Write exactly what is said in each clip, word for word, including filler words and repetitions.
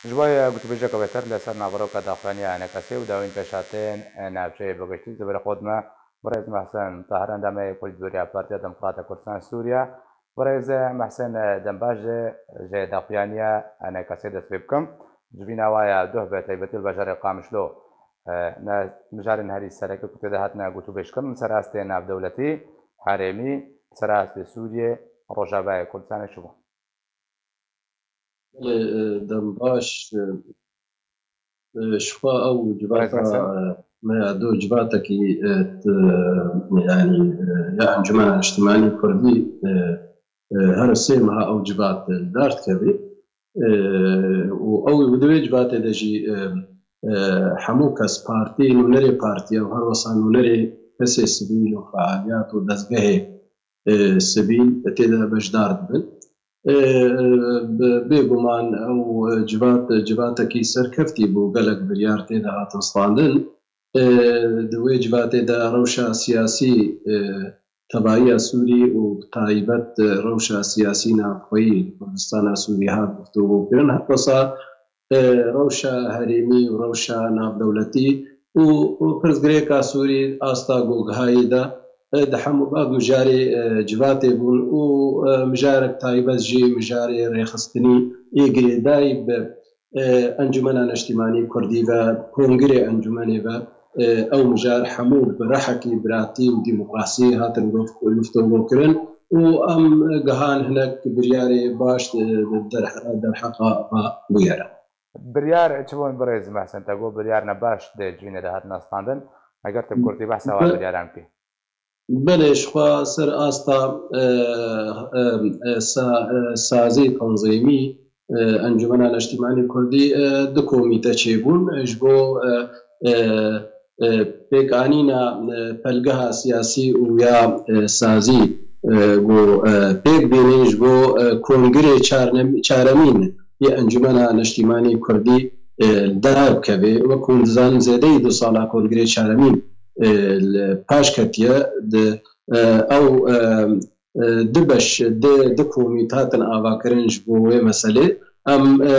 Ji bo gotûbêjeke bêhtir li ser naveroka daxuyaniya ENKSê û dawîn pêşhatên navçeyê bigiştî, ji ber xwe dime birêz Mehsen Tahir, endamê Polîtbûroya Partiya Demokrata Kurdistan Sûriye. Birêz Mehsen, dembaş ji daxuyaniya ENKSê dest pê bikim. Civîna wa ya duh bi taybetî li bajarê Qamişlo, e, ne mijarên herî sereke ku tê de hatine gotûbêjkirin li ser astê navdewletî, herêmî, li ser astê Sûriyê, Rojavayê Kurdistanê çi bû? Belê, e, dembaş, e, e, ji xwe ew civata, Rêz Mehsen. E, me ya do civatekî, e, t-, e, yanî, e, ya Encûmena Niştimanî Kurdî, e, e, her sê meha ew civat li dar dikeve. E, û ew di wê civatê de jî, e, e, hemû kes partî, nûnerê partiya û her wesa nûnerê kesê sivîl û fealiyat û dezgehê, e, sivîl tê de beşdar dibin. E, e, bi-, bêguman ew, e, civat, civatekî serkeftî bû, gelek biryar tê de hatin standin. E, di wê civatê de rewşa siyasî, e, tevahiya Sûrî û bi taybet, e, rewşa siyasî navxweyî li Kurdistana Sûrî hat guftûgokirin. Heta sa, e, rewşa herêmî û rewşa navdewletî û, û pirsgirêka Sûrî asta ku gihayî de, e, di hemû ev mijarê, e, civatê bûn û, e, mijarek taybet jî mijarê rêxistinî ê girêdayî bi e, Encûmena Neştîmanî Kurdî ve, Kongirê Encûmenê ve, e, ew mijar hemû bi rehekî biratî û demokrasî hatin guft-, guftûgokirin û em gihan hinek biryarê baş, e, derhe-, derheqa va bûyere. Biryar çi bûn birêz Mehsen, te got biryar ne baş di civînê de hatin astandin. Eger tu bi kurtî behsa wan biryaran bikî. Belê, ji xwe ser asta, e, e, e, sa-, e, sazî tenzîmî, e, Encûmena Neştîmanî Kurdî, e, du komîte çêbûn, e, ji bo, e, e, e, pêkanîna, e, pelgeha siyasî û ya, e, sazî, e, ku, e, pêk bînin ji bo, e, kongirê çarnem-, çaremîn yê Encûmena Neştîmanî Kurdî, e, li dar bikeve. Wek hûn dizanin, zêdeyî du sala kongirê çaremîn, e, li paş ketiye. Di, e, ew, e, e, du beş, du, du komît hatin avakirin ji bo wê meselê. Em, e,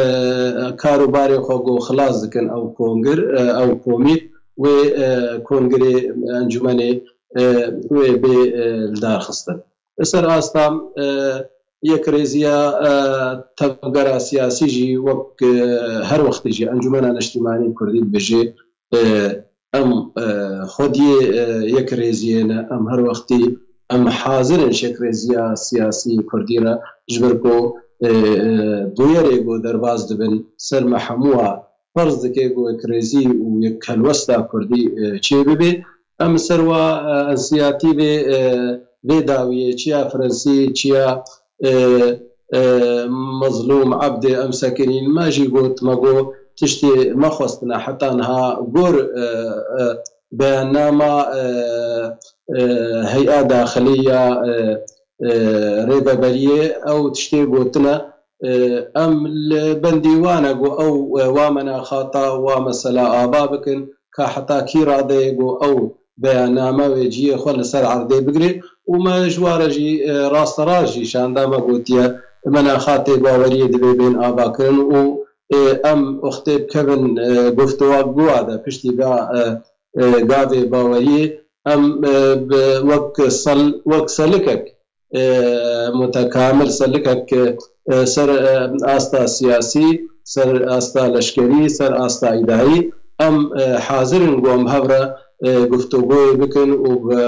kar û barê xwe ku xilas dikin ew kongir, e, ew komît, wê, e, kongirê encûmenê, e, wê bê, e, lidarxistin. Li ser asta, e, yekrêziya, e, tevgera siyasî jî wek, e, her wextê jî Encûmena Neştîmanî Kurdî dibêje, e, em, e, xwediyê, e, yekrêziyê ne, em her wextî em hazir in ji yekrêziya siyasî Kurdî re, ji ber ku, e, e, bûyerê ku derbas dibin ser me hemû a ferz dike ku yekrêzî û yekhelwesta Kurdî, e, çêbibe. Em ser wa, e, însiyatîvê, e, vê dawiyê, çiya Frensî, çiya, e, e, Mezlûm Ebdê em sekinîn, me jî got, me got, tiştê me xwestine heta niha gor, e, e, beyannama, e, e, Hey'a Daxilî ya, e, e, Rêveberiyê ew tiştê gotine, e, em li bendî wan e ku ew, e, wa menaxata, wa mesela ava bikin, ka heta kî radeyê ku ew beyanname wê cihê xwe li ser erdê bigire û me ji wa re jî, e, rasterast jî şanda me gotiye, menaxatê baweriyê divê bên avakirin û, e, em wextê bikevin, e, guftûgoya de piştî ga-, e, e, gavê baweriyê em, e, bi, wek sel-, wek selikek, e, mutekamil, selikek, e, ser, e, asta siyasî, ser asta leşkerî, ser asta îdarî, em, e, hazir in ku em hev re, e, guftûgoyê bikin û bi,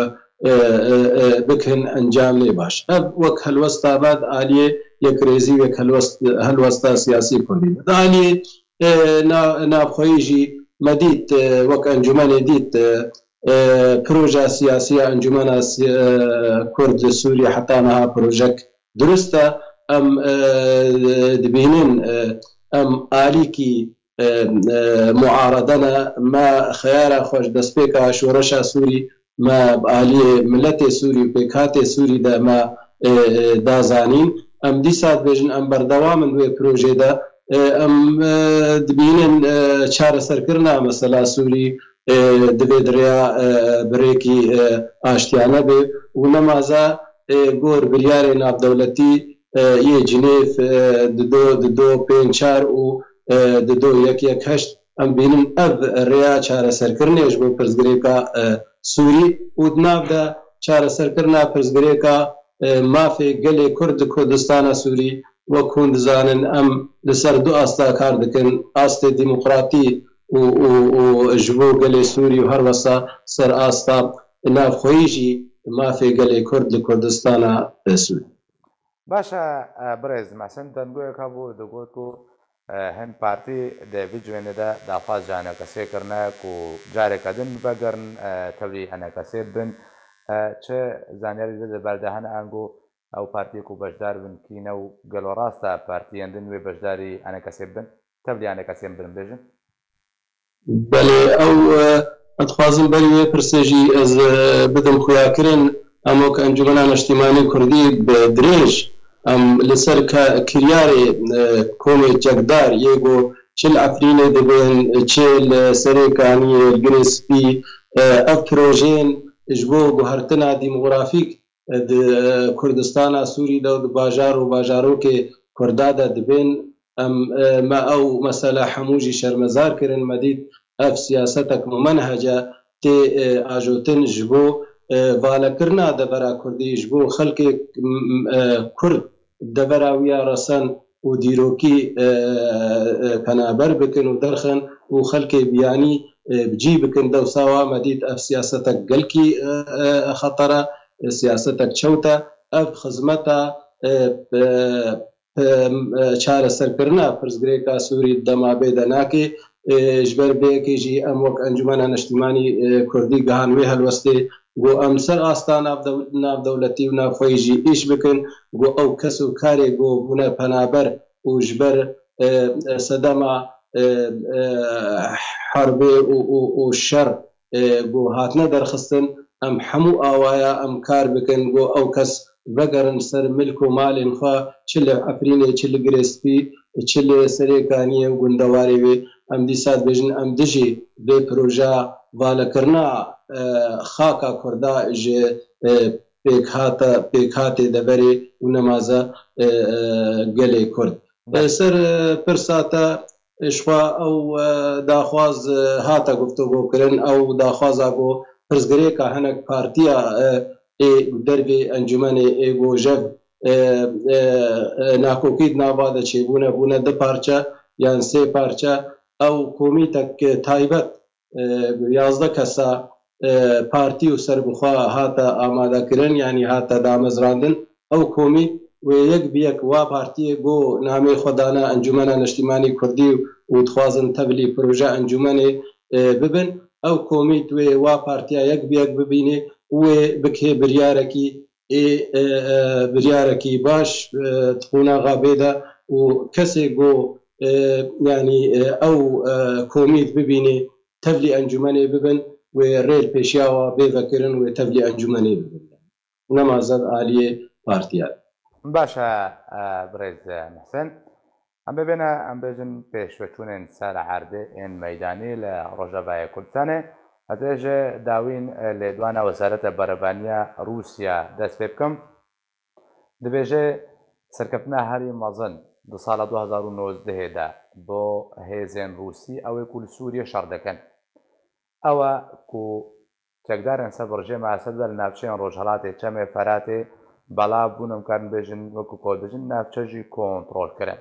e, e, e, bikin encamê baş. Ev wek helwesta me di aliyê yekrêzî, wek helwest-, helwesta siyasî Kurdî me. Di aliyê, e, na-, navxweyî jî me dît, e, wek encûmenê dît, e, e, proja siyasî ya Encûmena Si-, e, Kurd li Sûriyê heta niha projek dirust e. Em, e, dibînin, e, em alîkî, e, e, muarede ne. Me xeyara xwe ji destpêka şoreşa Sûrî me bi aliyê miletê Sûrî û pêkhatê Sûrî de me, e, e, da zanîn. Em dîsa dibêjin em berdewam in wê projê de. E, em, e, dibînin, e, çareserkirina mesela Sûrî, e, divê di rêya, e, bi rêkî, e, aştiyane be û nemaze, e, gor biryarê navdewletî, e, yê Cinêv, e, di do, di do pênc çar û, e, di do yek yek heşt em bînin ev rêya çareserkirinê ji bo pirsgirêka, e, Sûrî û di nav de çareserkirina pirsgirêka, e, mafê gelê Kurd di Kurdistana Sûrî, wek hûn dizanin, em li ser du asta kar dikin, astê demokratî û, û, û ji bo gelê Sûrî û her wesa ser asta navxweyî jî mafê gelê Kurd li Kurdistana, e, Sûrî. Baş e, e, birêz Mehsen dengûyek hebû, digot ku, e, hin partî di vî civênê de daxwaz ji enekesê kirine ku careke din vegerin, e, tevlî enekesê bin. E, çi zanyarî di ber de hene, ango ew partiyê ku beşdar bin kî ne û gelo rast e partiyên din wê beşdarî enekesê bin, tevlî enekesê bin bêjin? Belê, ew, e, ez dixwazim berî wê pirsê jî ez, e, bidim xuyakirin. Em wek Encûmena Neştîmanî Kurdî bi dirêj em li ser ka-, kiryarê, e, komê çekdar yê ku çi li Efrînê dibin, çi li Serê Kaniyê, li Girê Spî, e, ev projeyên ji bo guhertina demografîk, e, di, e, Kurdistana Sûrî de û di bajar û bajarokê Kurda de dibên. Em, e, me ew mesele hemû jî şermezar kirin. Me dît ev siyasetek mumenhece tê, e, ajotin ji bo, e, valekirina devera Kurdî, ji bo xelkê, m, m, e, Kurd devera wî ya resen û dîrokî, e, e, penaber bikin û derxin û xelkê biyanî, e, bi cî bikin. Dewsa wa me dît ev siyasetek gelkî, e, e, xeter e, siyasetek çewt e. Ev xizmeta, e, e, e, e, çareserkirina pirsgirêka Sûrî di dema bê de nake. E, ji ber vê yekê jî em wek Encûmena Neştîmanî, e, Kurdî gihan wê helwestê, ku em ser asta navdew-, navdewletî û navxweyî jî îş bikin, ku ew kes û karê ku bûne penaber û ji ber, e, e, sedema, e, e, herbê û, û, û şer, e, ku hatine derxistin, em hemû awaya em kar bikin ku ew kes vegerin ser milk û malên xwe, çi li Efrînê, çi li Girê Spî, çi li Serê Kaniyê û gundewarê wê. Em dîsa dibêjin, em dijî vê projeya valekirina, e, xaka Kurda ji, e, pêkhata-, pêkhatê deverê û nemaze, e, e, gelê Kurd. Belê. E, ser, e, pirsa te, e, ji xwe ew, e, daxwaz, e, hate guftûgokirin, ew daxwaza ku pirsgirêka hinek partiya, e, ê dervê encûmenê ê ku jev, e, e, e, nakokî di nava de çêbûne, bûne du parçe yan sê parçe, ew komîtek taybet, e, yazdeh kesa, e, partî û serbixwe hate amadekirin, yanî hate damezrandin. Ew komît wê yek bi yek wa partiyê ku namê xwe dane Encûmena Neştîmanî Kurdî û dixwazin tevlî proje encûmenê, e, bibin. Ew komît wê wa partiya yek bi yek bibîne û wê bikê biryarekî ê, e, e, biryarekî baş, e, di qonaxa bê de û kesê ku, e, yanî, e, ew, e, komît bibîne tevlî encûmenê bibin, wê rê li pêşiya wa bê vekirin, wê tevlî encûmenê bibin. Nema zer aliyê partiya. Baş e, e, birêz, e, Mihsen. Em bibêne, em bêjin pêşveçûnên ser erdê ên meydanî li Rojavayê Kurdistanê. Ez ê ji dawîn, e, lêdwana Wezareta Berebaniya Rûsya dest pê bikim. Dibêje, serkeftina herî mezin di sala du hezar û nozdehê de bo hêzên Rûsî ew ê ku li Sûriyê şer dikin. Ew e ku çekdarên ser bi rejîma Esed ve li navçeyên Rojhelatê Çemê Feratê belav bûn, em karin bêjin, wekî ku dibêjin, navçe jî kontrol kirin.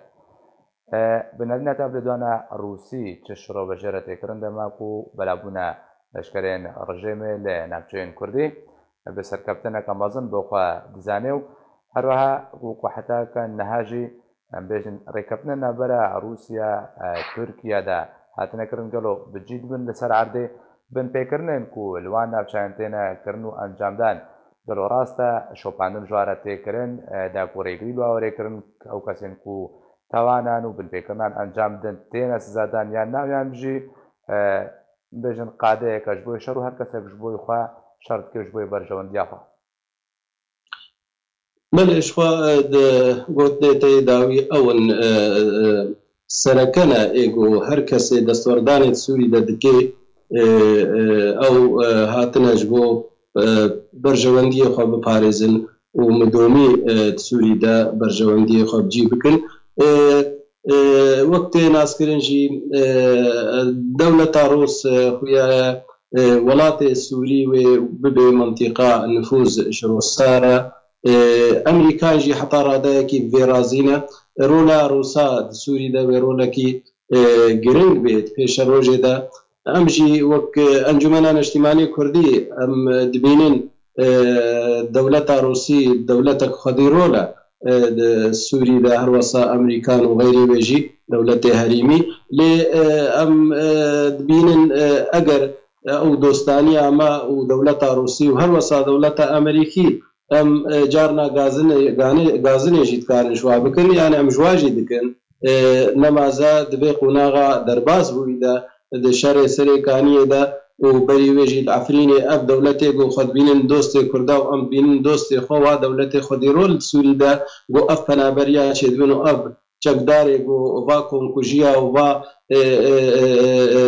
E, bi nerîna te ev lêdwana Rûsî çi şirove jê re tê kirin, dema ku belavbûna leşkerên rejîmê li navçeyên Kurdî bi serkeftineke mezin bo xwe dizane û her wiha ku, ku heta ke niha jî, em bêjin, rêkeftinên navbera Rûsya, e, Tirkiye de hatine kirin, gelo bi cî dibin li ser erdê binpêkirinên ku li wan navçeyan têne kirin û encamdan, gelo rast e şopandin ji wan re tê kirin, e, da ku rêgirî li wan were kirin, ew kesên ku tawanan û binpêkirinan encam din têne sizadan yan na, yan jî, e, bêjin qadeyeke ji bo şer û her kesek ji bo xwe şer dike ji bo berjewendiya xwe. Belê, ji xwe, e, di gotinê te yê dawî ew in, e, e, sereke ne ê ku her kesê destwerdanê di Sûrî de dike, e, e, ew, e, hatine ji bo, e, berjewendiyê xwe biparêzin û midomî, e, di Sûrî de berjewendiyê xwe bi cî bikin. E, E, wek tê naskirin jî, e, dewleta Rûs, e, xuya, e, welatê Sûrî wê bibê mintîqa nifûz ji Rûsa re. E, Amerîkan jî heta radeyekî bi vê razî ne. Rola Rûsa di Sûrî de wê rolekî, e, giring bê di pêşerojê de. Em jî wek, e, Encûmena Niştîmanî Kurdî em, e, dibînin, e, dewleta Rûsî dewletek xwedî rol e, e, di Sûrî de her wesa Amerîkan û xeyrê wê jî dewletê herêmî. Lê, e, em, e, dibînin, e, eger, e, ew dostaniya me û dewleta Rûsî û her wesa dewleta Amerîkî em, e, carna gazinê, gane-, gazinê jî dikarin ji wa bikin, yani em ji wa jî dikin. E, nemaze di vê qonaxa derbas bûyî de, di şerê Serêkaniyê de û berî wê jî li Efrînê ev dewletê ku xwe dibînin dostê Kurda û em dibînin dostê xwe, wa dewletê xwedî rol di Sûrî de ku ev penaberiya çêdibin û ev çekdarê ku va komkujiya û va, e, e, e, e,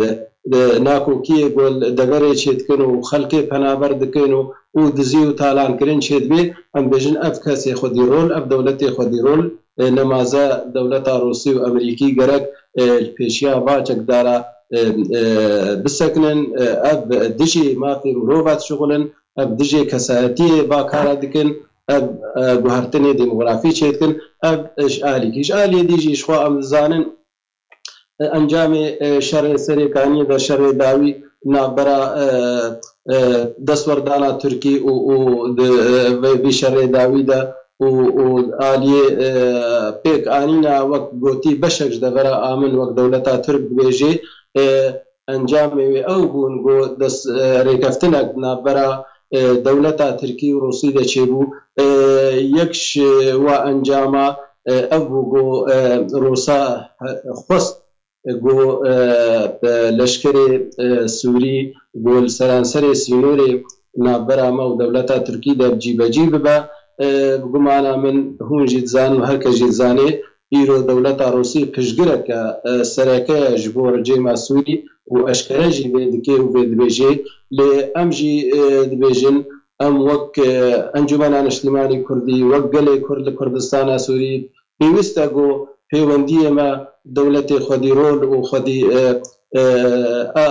e, e, nakokiyê ku li deverê çêdikin û xelkê penaber dikin û, û dizî û talankirin çêdibê, em bêjin ev kesê xwedî rol, ev dewletê xwedî rol, e, nemaze dewleta Rûsî û Amerîkî gerek, e, li pêşiya va çekdara, e, e, bisekinin, e, ev dijî mafê mirova dişixulin, ev dijî kesayetiyê va kara dikin, ev, e, guhertinê demografî çêdikin, ev, e, ji alîkî. Ji aliyê dî jî ji xwe em dizanin, e, encamê, e, şerê Serêkaniyê de şerê dawî navbera, e, e, destwerdana Tirkî û, û di, e, vê, vî şerê dawî de û, û aliyê, e, pêk anîna wek gotî beşek ji devera Amin wek dewleta Tirk dibêjê, e, encamê wê ew bûn ku dest, e, rêkeftinek navbera, e, dewleta Tirkî û Rûsî de çêbû. E, yek ji wa encama, e, ev bû ku, e, Rûsa, e, xwest, e, ku, e, e, leşkerê, e, Sûrî ku li seranserê sînorê navbera me û dewleta Tirkî de cîbecî bibe. E, bi gumana min hûn jî dizanin û her kes jî dizanê, îro dewleta Rûsî piştgireke, e, sereke ye ji bo rejîma Sûrî û eşkere jî vê dike û vê dibêjê. Lê em jî, e, dibêjin, em wek, e, Encûmena Niştîmanî Kurdî, wek gelê Kurd li Kurdistana Sûrî, pêwîst e ku pêwendiyê me dewletê xwedî rol û xwedî, e, e, e,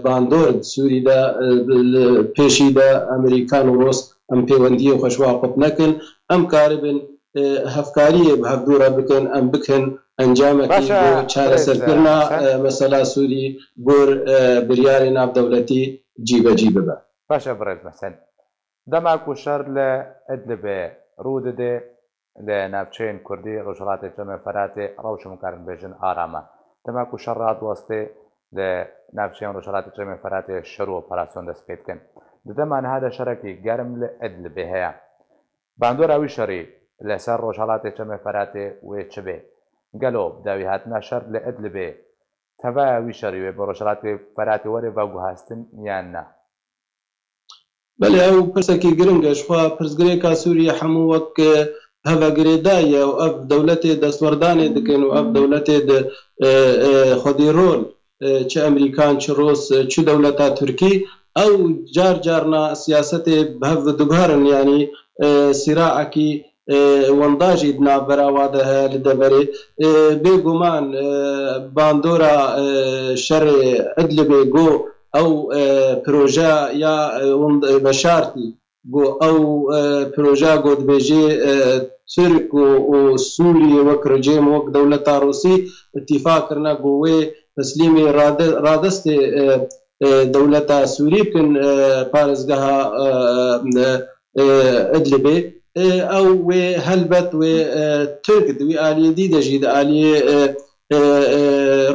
bandor di Sûrî de, e, li pêşî de Amerîkan û Rûs em pêwendiyê xwe ji wan qut nekin. Em karibin, e, hevkariyê bi hevdû re bikin, em bikin encamekî Baş e, bo birêz, çareserkirina, e, Hesen. e, mesela Sûrî gor, e, biryarê navdewletî cîbecî bibe. Baş e, birêz Hesen. Dema ku şer li Idlibê rû dide, li navçeyên Kurdî Rojhilatê Çemê Feratê rewş em karin bêjin aram e. Dema ku şer radiwestê, li navçeyên Rojhilatê Çemê Feratê şer û operasyon dest pê dikin. Di dema niha de şerekî germ li Idlibê heye. Bandora wî şerî li ser Rojhilatê Çemê Feratê wê çi bê? Gelo bi dawî hatina şer li Idlibê tevaya wî şerî wê bi Rojhilatê Feratê were veguhastin yan na? Belê, ew pirsekî giring e. Ji xwe pirsgirêka Sûriyê hemû wek, e, heve girêdayî ye û ev dewletê destwerdanê dikin û ev dewletê di, e, e, xwedî rol, e, çi Amerîkan, çi Rûs, e, çi dewleta Tirkî, ew car carna siyasetê bi hev diguherin, yanî, e, sîraekî, e, wenda jî di navbera wa de heye li deverê. E, bêguman, e, bandora, e, şerê Idlibê got, ew, e, proje ya, e, hûn, e, veşartî, got, ew, e, proje got dibêjê, e, Tirk û, û Sûriyê wek rejîm, wek dewleta Rûsî îtîfaq kirine, got wê teslîmê rade-, radestê, e, e, dewleta Sûrî bikin, e, parêzgeha, e, e, e, Idlibê. E, ew wê helbet wê, e, Tirk di wî aliyê dî de jî di aliyê, e, e, e,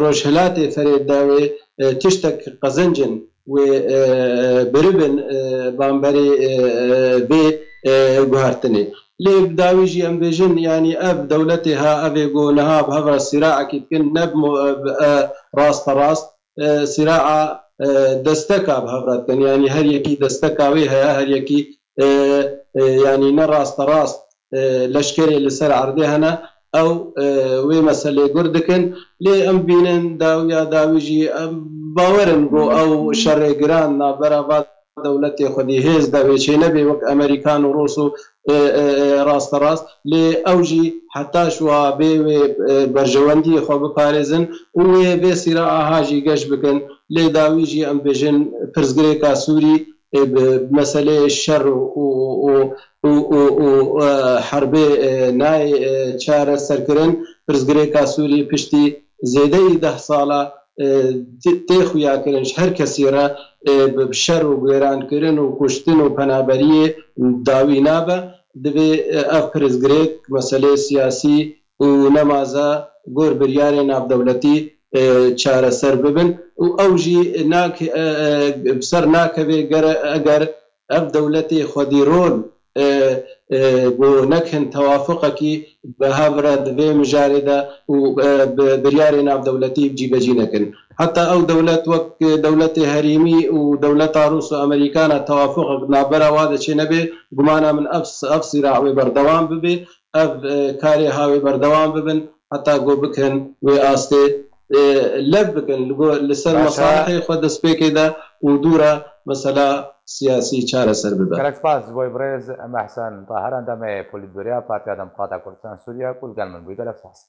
Rojhilatê Ferêt de wê, e, tiştek qezencin wê, e, biribin, e, bamberê, e, e, vê, e, guhertinê. Lê bi dawî jî em bêjin, yanî ev dewletê ha, ev ê ku niha bi hev re sîraekî dikin, ne bi mo-, e, bi, e, rasterast, e, sîraa, e, desteka bi hev re dikin. Yanî her yekî desteka wê heye, her yekî, e, e, yanî ne rasterast, e, leşkerê li ser erdê hene, ew, e, wê meselê gur dikin. Lê em bînin dawiya dawî jî em bawer in ku ew şerê giran navbera va dewletê xwedî hêz de wê çênebê wek Amerîkan û Rûs û, e, e, e, rasterast, lê ew jî heta şiwa bê wê, e, berjewendiyê xwe biparêzin û wê vê sîra aha jî geş bikin. Lê dawî jî em bêjin pirsgirêka Sûrî, e, bi meseleyê şer û, û, û, û, û, û, û, e, herbê, e, nayê, e, çareserkirin. Pirsgirêka Sûrî piştî zêdeyî deh sala, e, tê, tê xuyakirin ji her kesî re, e, bi, bi şer û guêrankirin û kuştin û penaberiyê dawî nabe. Divê, e, ev pirsgirêk, meseleyê siyasî û nemaze gor biryarê navdewletî, e, çareser bibin û ew jî nak-, e, e, bi ser nakeve gere-, eger ev dewletê xwedîrol, e, e, ku nekin tewafuqekî bi hev re di vê mijarê de û, e, bi biryarê navdewletî cîbecî nekin. Heta ew dewlet wek dewletê herêmî û dewleta Rûs û Amerîkana tewafuqek navbera wa de çênebe, gumana min ev, ev sîra wê berdewam bibe, ev, e, karê ha wê berdewam bibin, heta ku bikin wê astê, e, lev bikin, li go-, li ser Baş e. mesalihê xwe destpêkê de û dû re mesela siyasî çareser bibe. Gelek spas ji bo birêz Mehsen Tahir, endamê polîtbûroya Partiya Demokrata Kurdistan Sûriye ku li gel min bû. Gelek spas.